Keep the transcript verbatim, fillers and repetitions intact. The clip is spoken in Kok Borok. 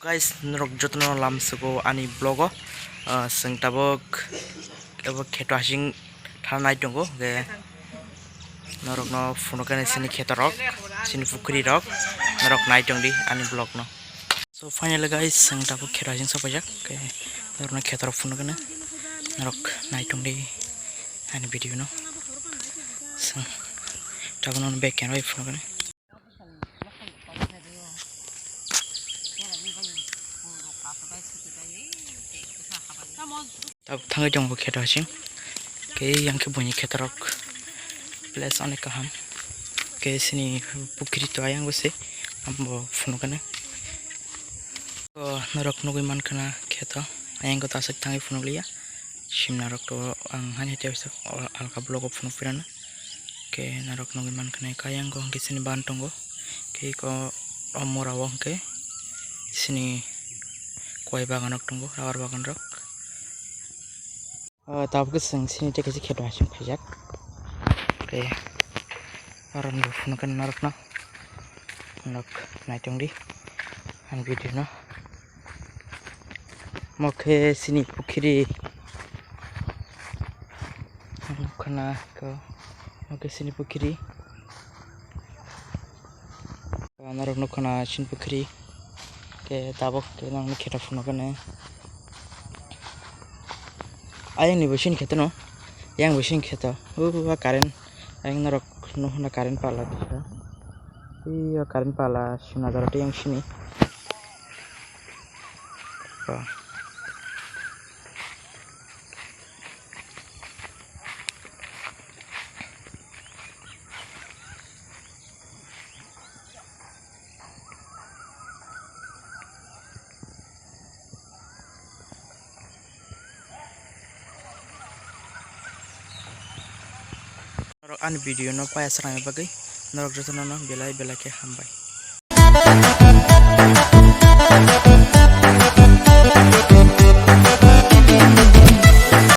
Guys, norok jotono lamsugo ani vlog o, ah, chwng tabuk abo kheto hasing thanai tongo, hwnkhe norokno phunukani chini khetorok, chini pukhurirok, norok nai tongdi ani vlog no. So finally guys, chwng tabuk kheto hasing sopaijak, hwnkhe norokno khetorok phunukani norok nai tongdi ani video no. Chwng tabuk nono bag khenwi phunukani. Tabuk thangwi tongo kheto hasing. Khe yang khe buini khetorok place onek kaham. Khe sini pukhiri to ayang se ambo phunukani. O norok nugwi mankha na kheto ayang ko aswk thangwi phunukliya. Simna rok to ang hani hete alka blogo phunuk pirana. Khe norok nugwi mankha na khe ayang ko hwnkhe sini ban tongo. Khe eko o mora o hwnkhe sini koi bagan rok tongo, rubber bagan rok. Ah, tabuk khe chwng sini tei kaisa kheto hasing phaijak. Khe oro no phunukha norokno. Norok nai tongdi ani video no. Omo khe sini pukhiri. Nukha na khe omo khe sini pukhiri. Norok nukha na chini pukhiri. Khe tabuk khe nang kheto phunukani. Ayang ni bo chini kheto no. Yang bo chini kheto. O ba current. Ayang norok nukha na current pala kisa. Iyo current pala suna doro tei yang sini. Norok ani video no paya swnamna bagwi norok jotono no belai belai khe hambai.